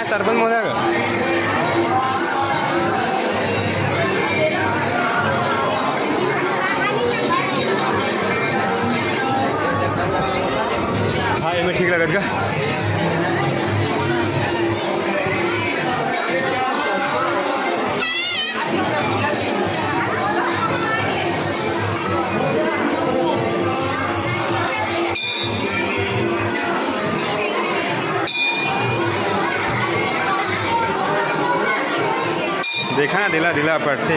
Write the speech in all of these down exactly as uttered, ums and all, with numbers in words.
सरपंच महोदय का? हाँ, एमे ठीक लगत का? देखा ना, दिला दिला पड़थे।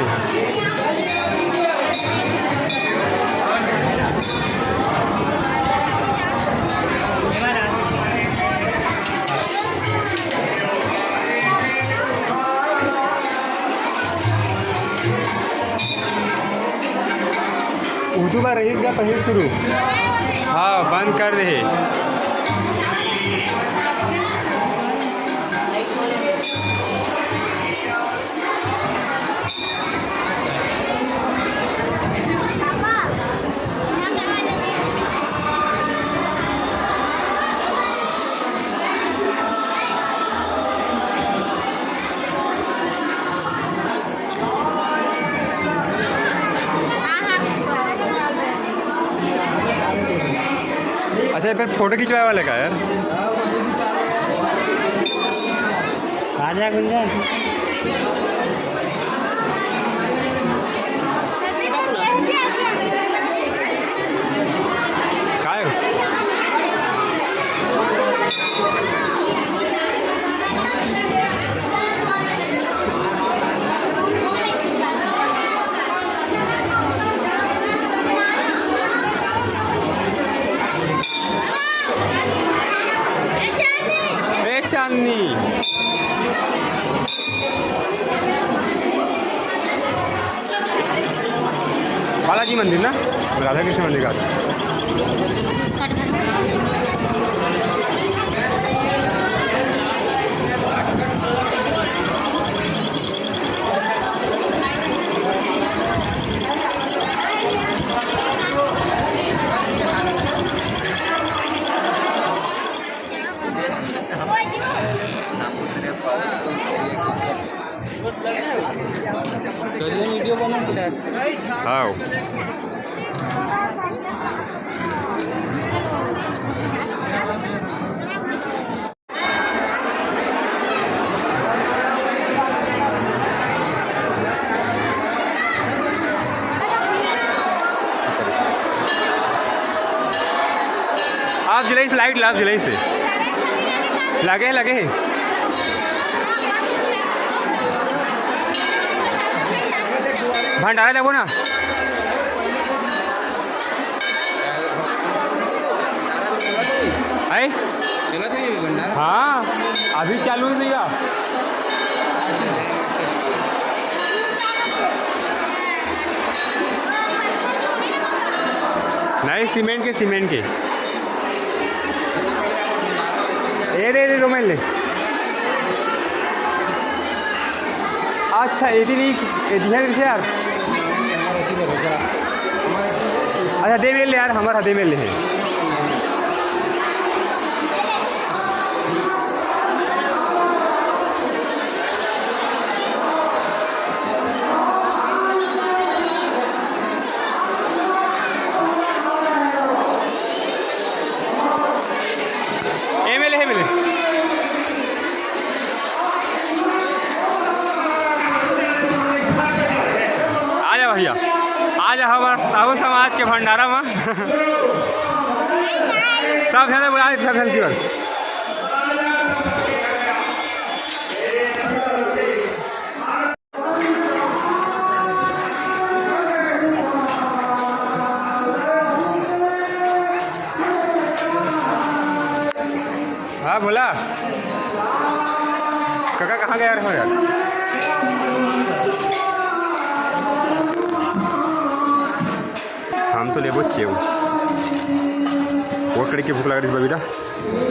उहू बार रहिस गा पहिली शुरू। हाँ, बंद कर दे हे। अच्छा, ये फिर फोटो खिंचवाए वाले का यार? आ जा गुंजन। काय? ए चांदनी, बालाजी मंदिर ना, राधा कृष्ण मंदिर का। चलिए, वीडियो बना। हाँ। आप जलाई से लाइट लाभ जलाई से। लगे, लगे। भंडारा जाबो ना। है? हाँ, अभी चालू नहीं हुआ। नहीं, सीमेंट के, सीमेंट के। ए रे, रे, रोमेन ले। अच्छा, एदी नहीं, एदी है यार। अच्छा, दे मेल ले यार, हमारा दे मेल ले है। एम एल ए है मेरे। आ जा भैया, आ जा हमारा साहू समाज के भंडारा में। सब है बुला, सब है जीवन। हाँ, बोला। काका, कहाँ गया रहो यार? हम तो लेबो चेव। वो कड़ी के भूख लगा दिस बबीता।